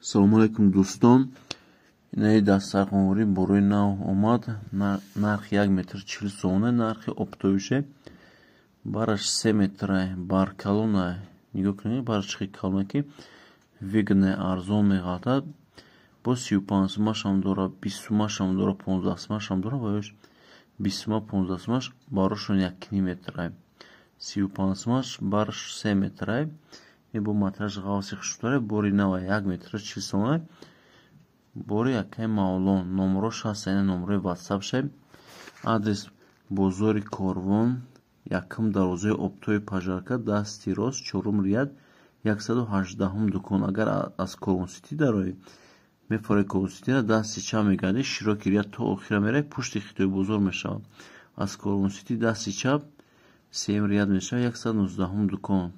Салому алайкум, дӯстон. Инаи дастархонворӣ борои нав омад. Нархи 1 метр 40 сомона, нархи оптовый ше. Бараш 3 метра, баркалона. Нигоҳ кунед, бараш чӣ хел калона, ки выгодно, арзон меғалтад. Бо 35 сумашам дора, 20 сумашам дора, 15 сумашам дора. Ва ёш 20 сума, 15 сумаш барошон 1,5 метра. 35 сумаш бараш 3 метра. Бо матраш ғафси хушрӯтаре, бори нава, 1 метра 40 сомона. Бори якаи Мавлон. Номрош ҳаст, ина номрои ватсапше. Адрес: бозори Корвон, якум дарвозаи оптовый Пожарка, дасти рост, чорум ряд, 118-ум дукон. Агар аз Корвон-Сити дароӣ, мефарои Корвон-Ситира, дасти чап мегардӣ, широкий ряд то охира меравӣ, пушти Хитойбозор мешавад. Аз Корвон-Сити дасти чап, сеюм ряд мешавад, 119-ум дукон.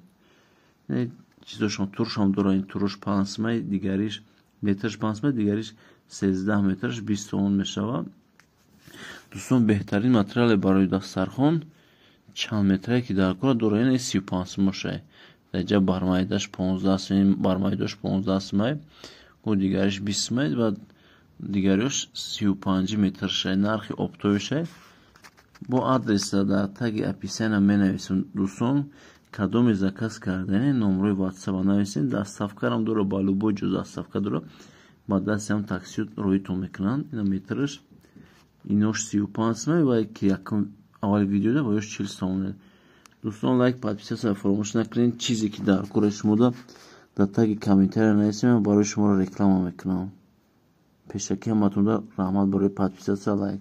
Чизошон туршам дора. Ин турош 5 сумаи, дигариш метраш 5 сума, дигариш 13 метраш 20 сомон мешавад. Дӯстон, беҳтарин материале барои дастархон, чанд метрае ки дар кора дора. Ин 35 сумошае. Даҷа бармайдаш 15 сум, бармайдош 15 сумай, ӯ дигариш 20 сумай ва дигариёш 35 метршай, нархи оптовый шай. Бо адреса дар таги описания менависем. Дӯстон, кадоме заказ кардане, номрои ватсапа нависем. Доставка рам дора, ба любой ҷо доставка дора, ба дасти ҳам такси роитон мекунанд. Ина метраш, инош 35 сумай ва ки якум аввали видеода ва ёш 40 сомона. Дӯстон, лайк, подписаться фаромӯш накунед. Чизе ки дар кори шумода, дар таги комментария нависем, барои шуморо реклама мекунам. Пешакӣ ҳаматонда раҳмат барои подписаться, лайк.